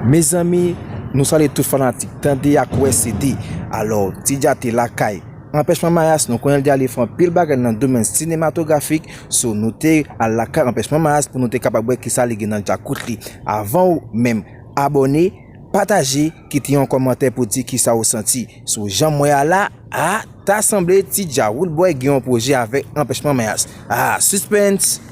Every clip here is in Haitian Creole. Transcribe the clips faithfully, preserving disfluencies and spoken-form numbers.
Mezanmi, nou salye tout fanatik tande ak wè C D. Alò, Ti Dja te lakay Anpèchman Mayas, nou konnen l te ale fè anpil bagay nan domèn sinematografik, so nou te al lakay Anpèchman Mayas pou nou te kapab wè kisa li gen nan djakout li. Avan ou menm abòne, pataje, kite yon kòmantè pou di kisa ou santi sou jan m wè a la. A, ta sanble Ti Dja Roodboy gen yon pwojè avèk Anpèchman Mayas. A, suspense!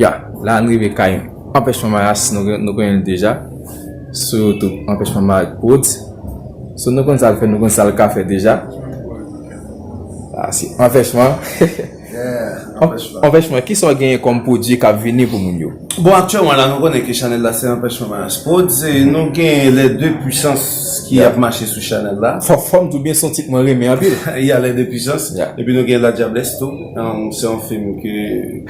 Ya, la n rive kay Anpèchman Mayas, nou, nou konnen l deja. Sou YouTube, Anpèchman Mayas Prod. So, nou konn sa l fè, nou konn sa l ka fè deja. A, se Anpèchman. Yeah, Anpèchman. Anpèchman, kisa w genyen kòm pwodui k ap vini pou moun yo? Bon, aktyèlman la, nou konnen ke chanèl la se Anpèchman Mayas Prod. Se, nou gen les deux puissances ki ap mache sou chanèl la. Fò, fò m tou byen, se yon tit mwen renmen anpil. Il y a les deux puissances. Yeah. Epi nou gen La Diablesse tou. Um, se yon fim ke,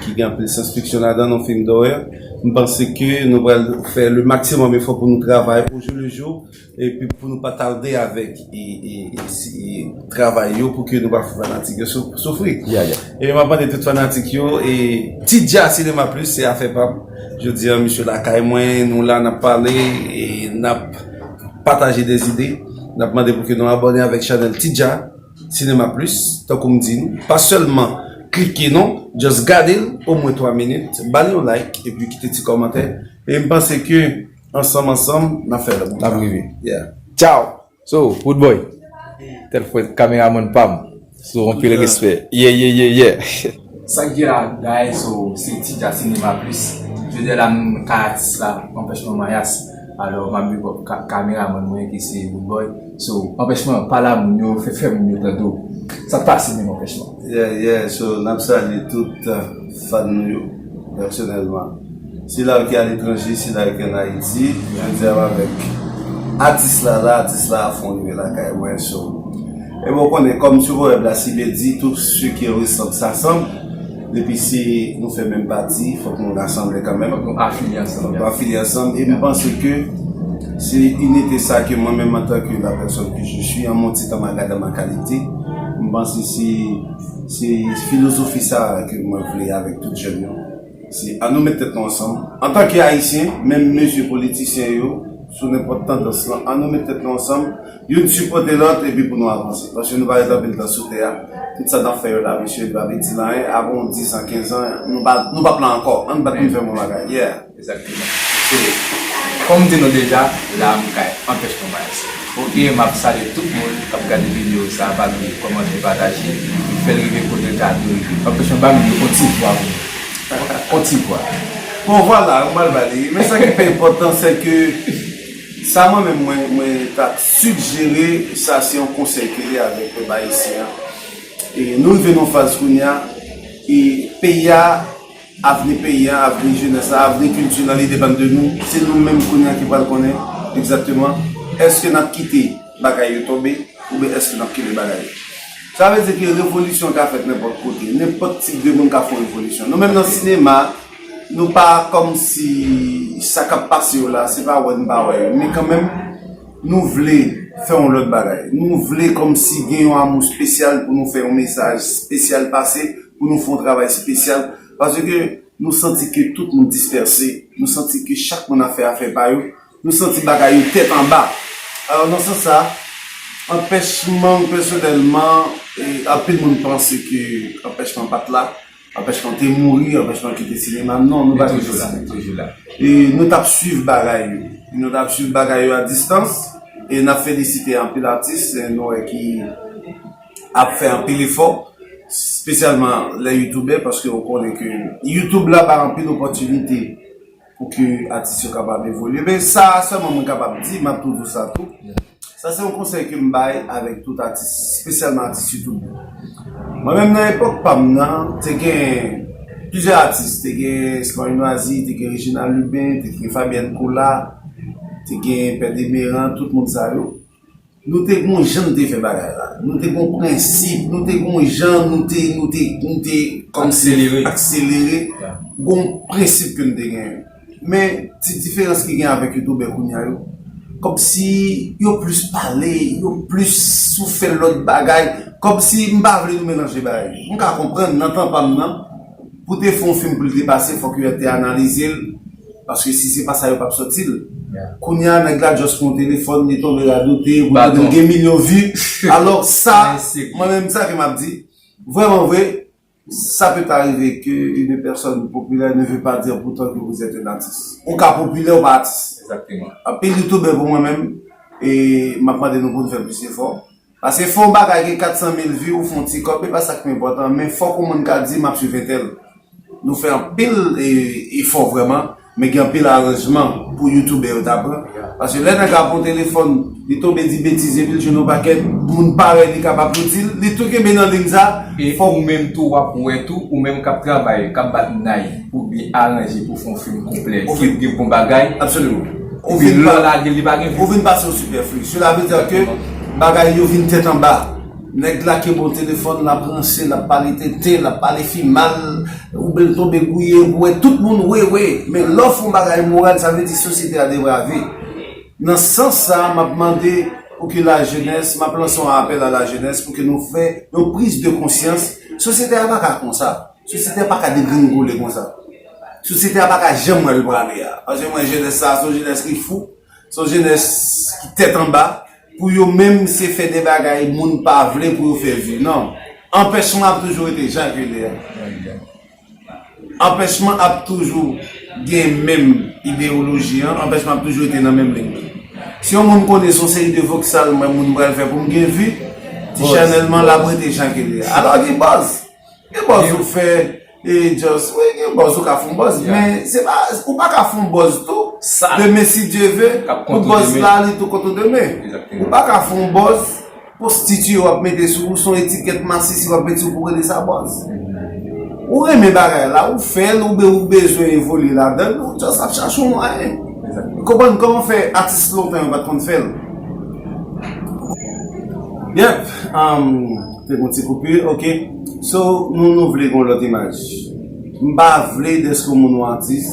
ki gen anpil sans fiksyon ladan, yon fim dòrè. M panse ke nou pral fè le maximum efò pou nou travay au jour le jour, epi pou nou pa tade avèk e, e, e, si, e, travay yo, pou ke nou pa fè fanatik yo sou-, soufri. Yeah, yeah. E m ap mande tout fanatik yo, e Ti Dja Sinema Plus, se afè pa m. Jodi a, misye lakay mwen, nou la, n ap pale, e n ap pataje de zide. N ap mande pou ke nou abòne avèk chanèl Ti Dja Sinema Plus, tankou m di nou. Pa sèlman klike non, just gade l, omwen twa minit, ba l yon like, epi kite ti kòmantè. E m panse ke ansanm, ansanm, n ap fè l. N ap rive. Yeah. Tchao! So, Roodboy, tèl fwèt, kameramann pa m. So, anpil respè. Yeah, yeah, yeah, yeah. Sa k gen la, guys, so, se Ti Dja Sinema Plus. Jodi a la, m ka atis la, Anpèchman Mayas. Alò, m ap big up ka-, kameramann mwen ki se Roodboy. So, Anpèchman, pale a moun yo, fè, fè moun yo tande w. Sa k pase menm, Anpèchman? Yeah, yeah, so, n ap salye tout, uh, fan nou yo, pèsonèlman. Sila ki aletranje, sila ki ann Ayiti, jodi a m avèk atis la la, atis la a fè yon rive lakay mwen, so. E bon, konnen, kòm sou pwovèb la, si byen di, tout ce qui ressemble s'assemble, depi si nou fè menm pati, fòk nou rasanble kanmenm. Fòk nou afilye ansanm. Fòk nou afilye ansanm, e m panse ke se inite sa ke mwen menm, antanke la personne que je suis, an mon ti tan m a gade an ma kalite, m panse se, se filozofi sa a ke mwen vle avèk tout jèn yo. Se ann nou met tèt nou ansanm. Antanke Ayisyen, menm mesye politisyen yo, sou nenpòt tandans lan, ann nou met tèt nou ansanm, youn sipòte lòt, epi pou nou avanse. Paske nou pa ret anpil tan sou tè a. Tout sa n ap fè yo la, mesye, li pa vle di l anyen. Apre yon dis an, kenz an, nou pa, nou p ap la ankò. Ann bat pou n fè bon bagay. Yeah. Egzakteman. So, kòm m di nou deja, la m kay Anpèchman Mayas. Oke, m ap salye tout moun k ap gade videyo sa a, pa bliye kòmante, pataje, epi fè l rive kote l ta dwe rive. Anpèchman, ba m yon ti vwa pou nou. Yon ti vwa. Bon, vwala, m pral ba li. Men sa ki pi enpòtan, se ke sa mwen menm, mwen, mwen t ap sijere, sa se yon konsèy ke li avèk pèp ayisyen an. E nou rive nan yon faz kounye a, e peyi a, avni peyi a, avni jenès la, avni kilti la, li depann de nou. Se nou menm kounye a ki pral konnen egzakteman èske n ap kite bagay yo tonbe oubyen èske n ap kenbe bagay yo. Sa vle di ke revolisyon ka fèt nenpòt kote, nenpòt tip de moun ka fè yon revolisyon. Nou menm nan sinema, nou pa kòmsi sa k ap pase yo la, se pa wè n pa wè yo. Men kanmenm, nou vle fè yon lòt bagay. Nou vle kòmsi gen yon amou espesyal pou nou fè yon mesaj espesyal pase, pou nou fè yon travay espesyal. Paske nou santi ke tout moun dispèse. Nou santi ke chak moun ap fè afè pa yo. Nou santi bagay yo tèt anba. Alò, nan sans sa, Anpèchman, pèsonèlman, e, anpil moun panse ke Anpèchman pa t la. Anpèchman te mouri, Anpèchman kite sinema. Non, nou pa kite sinema. Li toujou la, li toujou la. E nou t ap swiv bagay yo. Nou t ap swiv bagay yo a distans. E n ap felisite anpil atis, e, nou wè ki ap fè anpil efò, espesyalman lè youtubè, paske w konnen ke YouTube la bay anpil opòtinite pou ke atis yo kapab evolye. Men sa sèlman mwen kapab di, m ap tou di w sa tou. Sa se yon konsèy ke m bay avèk tout atis, espesyalman atis YouTube yo. Mwen menm nan epòk pa m nan, te gen plizyè atis, te gen Esmay Noisy, te gen Reginald Lubin, te gen Fabienne Colas, te gen Pè Demeran, tout moun sa yo. Nou te gon jan nou te fè bagay la. Nou te gon prensip, nou te gon jan nou te, nou te, nou te kòmsi akselere. Akselere. Yeah. Gon prensip ke nou te genyen. Men, ti diferans ki gen avèk youtubè kounye a yo, kòmsi yo plis pale, yo plis sou fè lòt bagay, kòmsi m pa vle nou melanje bagay yo. M ka konprann, nan tan pa m nan, pou te fè yon fim pou l te pase, fòk yo te analize l, paske si se pa sa, yo p ap sòti l. Kounye a, nèg la just pran telefòn, li tonbe radote, pou tande l gen milyon vi. Alò, sa, mwen menm, sa ke m ap di, vrèman vre, ça peut arriver que une personne populaire ne veut pas dire pourtant que vous êtes un artiste. Ou ka popilè, ou pa atis. Egzakteman. Anpil youtubè pou mwen menm, e m ap mande nou pou nou fè plis efò. Paske fè yon bagay gen kat san mil vi, ou fè yon ti kòb, e pa sa k pi enpòtan, men fòk yon moun ka di, "M ap swiv entèl." Nou fè anpil e, efò vrèman, men gen anpil aranjman pou youtubè yo ta pran. Paske lè nèg la pran telefòn, li tonbe di betiz epi l jwenn yon pakèt moun parèy li k ap aplodi l, li tou kenbe nan liy sa. E fòk ou menm tou w ap wè tou, ou menm k ap travay, k ap bat nay pou byen aranje, pou fè yon fim konplè, ki gen bon bagay. Absoliman. Ou vin lè w lage l, li pa gen vi. Ou vin pase yon sipèfli. Cela veut dire que bagay yo vin tèt anba. Nèg la kenbe yon telefòn, l ap ranse, l ap pale tenten, l ap pale fi mal, oubyen l tonbe gouye, ou wè tout moun wewe. Men lè w fè yon bagay moral, sa vle di sosyete a debrave. Nan sans sa, m ap mande pou ke lajenès, m ap lanse yon apèl a lajenès pou ke nou fè yon priz de konsyans. Sosyete a pa ka konsa. Sosyete a pa ka degringole konsa. Sosyete a pa ka janm wè l prale a. Paske mwen, jenès sa, se yon jenès ki fou, se yon jenès ki tèt anba. Pou yo menm, se fè de bagay moun pa vle pou yo fè vi. Non. Anpèchman ap toujou rete jan ke l ye a. Anpèchman ap toujou gen menm ideyoloji an, anpèchman ap toujou rete nan menm liy. Si yon moun konnen se yon seri de voksal mwen moun pral fè pou m gen vi, ti chanèl mwen l ap rete jan ke l ye a. Alò gen buzz. Gen buzz ou fè, e just, wi, gen buzz ou ka fè yon buzz, men se pa, ou pa ka fè yon buzz tou, demen si Dye ve, pou buzz la li tou kont ou demen. Ou pa ka fè yon buzz, pwostitiye w ap mete sou ou, se yon etikèt masisi w ap mete sou ou pou rele sa buzz. Ou renmen bagay la, ou fè l, oubyen ou bezwen evolye ladan l, ou just ap chache yon mwayen. Ou konprann kòman fè atis lontan yo pa t konn fè l? Yep, um, te gon ti koupi, ok. So, nou, nou vle gon lòt imaj. M pa vle dèske moun ou atis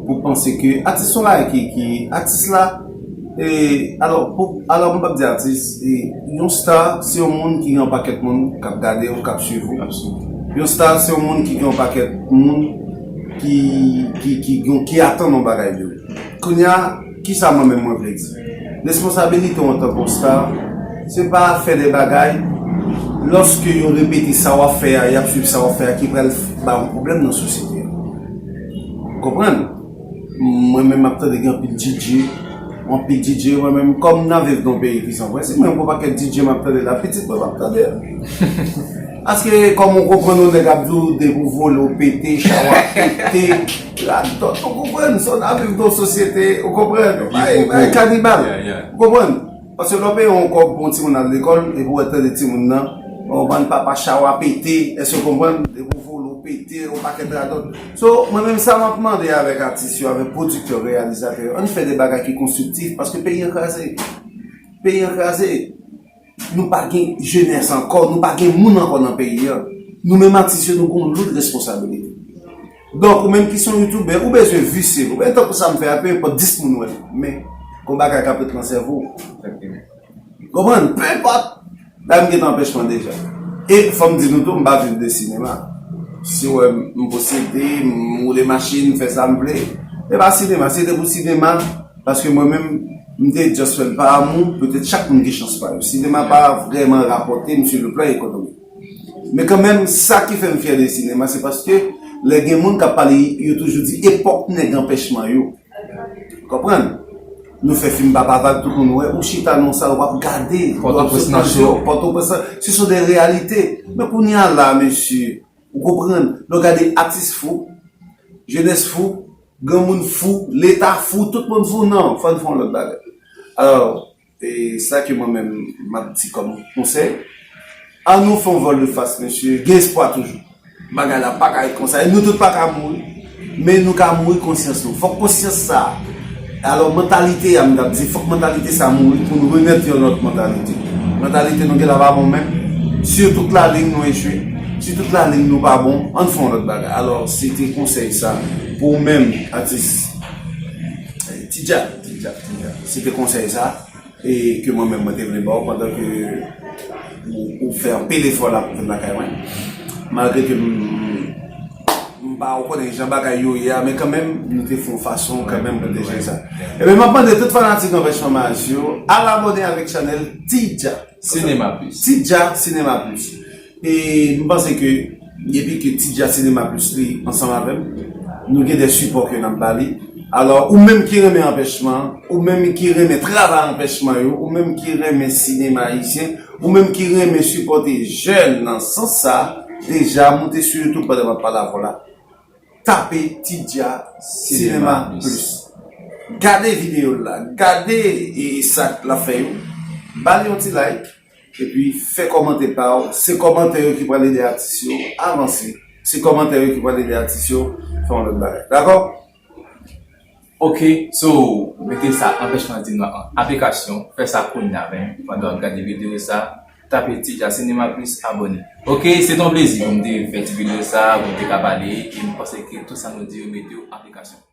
pou panse ke atis yon bagay ki, ki, atis la, e, alò, pou, alò, m p ap di atis, e, yon star, se yon moun ki gen yon pakèt moun k ap gade w, k ap swiv ou. Yon star, se yon moun ki gen yon pakèt moun ki, ki, ki, ki, ki atann yon bagay de ou. Kounye a, kisa mwen menm mwen vle di? Responsabilite w antanke yon star, se pa fè de bagay, lòske yo repete sa w ap fè a, y ap swiv sa w ap fè a, ki pral ba yon pwoblèm nan sosyete a. Ou konprann? Mwen menm m ap tande gen anpil D J, anpil D J, mwen menm, kòm n ap viv nan yon peyi ki san prensip, mwen gon pakèt D J m ap tande la, pitit mwen m ap tande. Paske, kòm ou konprann, yon nèg ap di w depi w vole, w pete, chawa pete, radòt, ou konprann, sa w ap viv nan yon sosyete, ou konprann, bagay kanibal, ou konprann. Paske lè w peye yon kòb pou yon timoun al lekòl, epi w tande timoun nan, yon bann papa chawa pete, èske w konprann, depi w vole, w pete, yon pakèt radòt. So, mwen menm sa m ap mande avèk atis yo, avèk pwodiktè, reyalizatè yo, ann fè de bagay ki konstriktif, paske peyi an kraze. Peyi an kraze. Nou pa gen jenès ankò, nou pa gen moun ankò nan peyi an. Nou menm atis yo, nou gen yon loud responsabilite. Donk, ou menm ki se yon youtubè, ou bezwen vi, se vre. Tankou sa m fè a, pe enpòt dis moun wè l. Men, gon bagay k ap ret nan sèvo w. Konprann? Pe enpòt. La, m gen anpèchman deja. E fò m di nou tou, m pa viv de sinema. Si w wè m posede, m woule machin, m fè sa m vle, e pa sinema. Si se te pou sinema, paske mwen menm, m te just fè l pa amou, petèt chak moun gen chans pa yo. Sinema pa vrèman rapòte m sou le plan ekonomik. Men kanmenm, sa ki fè m fyè de sinema, se paske lè gen moun k ap pale, yo toujou di epòk nèg anpèchman yo. Konprann? Nou fè fim Papa Vag, tout moun wè, ou chita nan sal, w ap gade, w ap sou pòz yo, Pòtoprens nan cho, ce sont des réalités. Men kounye a la, mesye, ou konprann, lè w gade atis fou, jenès fou, granmoun fou, leta fou, tout moun fou, non, fò n fè yon lòt bagay. Alò, e sa ke mwen menm, m ap di kòm konsèy, ann nou fè yon vòl de fas, mesye, gen espwa toujou. Bagay la pa ka ret konsa. E nou tout pa ka mouri. Men nou ka mouri konsyans nou. Fòk konsyans sa. Alò, mantalite a, m t ap di, fòk mantalite sa mouri pou nou remèt yon lòt mantalite. Mantalite nou gen la pa bon menm. Si tout lalin nou echwe, si tout lalin nou pa bon, ann fè yon lòt bagay. Alò, se te konsèy sa pou ou menm, atis. Ti Djak, Ti Djak, Ti Djak. Se te konsèy sa. E ke mwen menm mwen te vle ba w pandan ke ou, ou fè anpil efò la pou vin lakay mwen. Malgre ke m, m pa, ou konnen jan bagay yo ye a, men kanmenm, nou te fè yon fason kanmenm pou te jere sa. Ebyen, m ap mande tout fanatik Anpèchman Mass yo al abòne avèk chanèl Tidja. Sinema Plus. Tidja Sinema Plus. E m panse ke depi ke Tidja Sinema Plus li ansanm avè m, nou gen de sipò ke n ap ba li. Alò, ou menm ki renmen Anpèchman, ou menm ki renmen travay Anpèchman yo, ou menm ki renmen sinema ayisyen, ou menm ki renmen sipòte jèn nan sans sa, deja moute sou YouTube pandan m ap pale avè w la. Tape Tidja Sinema Plus. Gade videyo l la, gade e, sa l ap fè yo, ba li yon ti like, epi fè kòmantè pa w. Se kòmantè yo ki pral ede atis yo avanse. Se kòmantè yo ki pral ede atis yo fè yon lòt bagay. Dakò? Ok, so, mete sa Anpèchman di nou an aplikasyon, fè sa kounye a menm, pandan w ap gade videyo sa, tape Tidja Sinema Plus, abòne. Ok, se t on plezi pou m te fè ti videyo sa, pou m te ka pale, e m panse ke tout sa nou di yo mete yo aplikasyon.